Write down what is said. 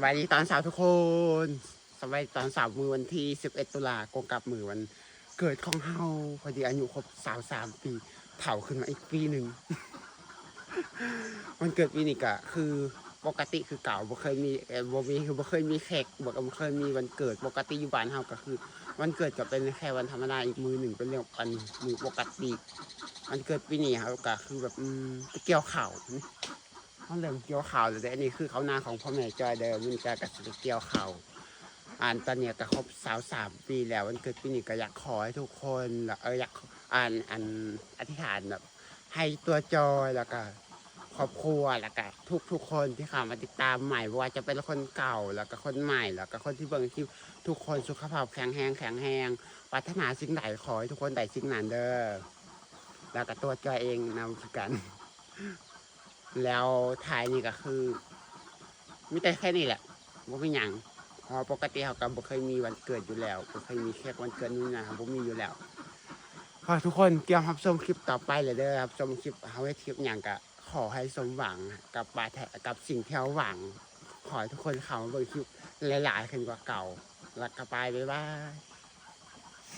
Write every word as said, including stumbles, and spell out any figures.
สวัสดีตอนเช้าทุกคนสวัสดีตอนเช้ามื้อวันที่สิบเอ็ดตุลาตรงกับมื้อวันเกิดของเฮาพอดีอายุครบสามสิบสามปีเฒ่าขึ้นมาอีกปีหนึ่ง วันเกิดปีนี้ก็คือปกติคือเก่าบ่เคยมีเอ่อบ่มีคือบ่เคยมีแขกบ่บ่เคยมีวันเกิดปกติอยู่บ้านเฮาก็คือ วันเกิดก็เป็นแค่วันธรรมดาอีกมื้อหนึ่งเป็นเรื่องอันมื้อปกติวันเกิดปีนี้เฮาก็คือแบบอืมไปเกี่ยวข้าวนี่เฮาเริ่มเกี่ยวข้าวแล้วเด้อันนี้คือข้าวนาของพ่อแม่จอยเด้อมื้อนี้จอยก็สิไปเกี่ยวข้าวอันตอนนี้ก็ครบสามสิบสามปีแล้ววันเกิดปีนี้ก็อยากขอให้ทุกคนเอออยากอันอันอธิษฐานแบบ ให้ตัวจอยแล้วก็ครอบครัวแล้วก็ทุกๆคนที่เข้ามาติดตามใหม่บ่ว่าจะเป็นคนเก่าแล้วก็คนใหม่แล้วก็คนที่เบิ่งคลิปทุกคนสุขภาพแข็งแรงแข็งแรงปรารถนาสิ่งใดขอให้ทุกคนได้สิ่งนั้นเด้อแล้วก็ตัวจอยเองนำคือกัน แล้วท้ายนี่ก็คือมีแต่แค่นี้แหละบ่มีหยังเพราะปกติเฮาก็บ่เคยมีวันเกิดอยู่แล้วบ่เคยมีเค้กวันเกิดนู่นนะบ่มีอยู่แล้ว ขอให้ทุกคนเตรียมรับชมคลิปต่อไปเลยเด้อรับชมคลิปเฮาเฮ็ดคลิปหยังก็ขอให้สมหวังกับปรารถกับสิ่งที่เฮาหวัง ขอให้ทุกคนเข้ามาเบิ่งคลิปหลายๆขึ้นกว่าเก่าแล้วก็ไปบ๊ายบาย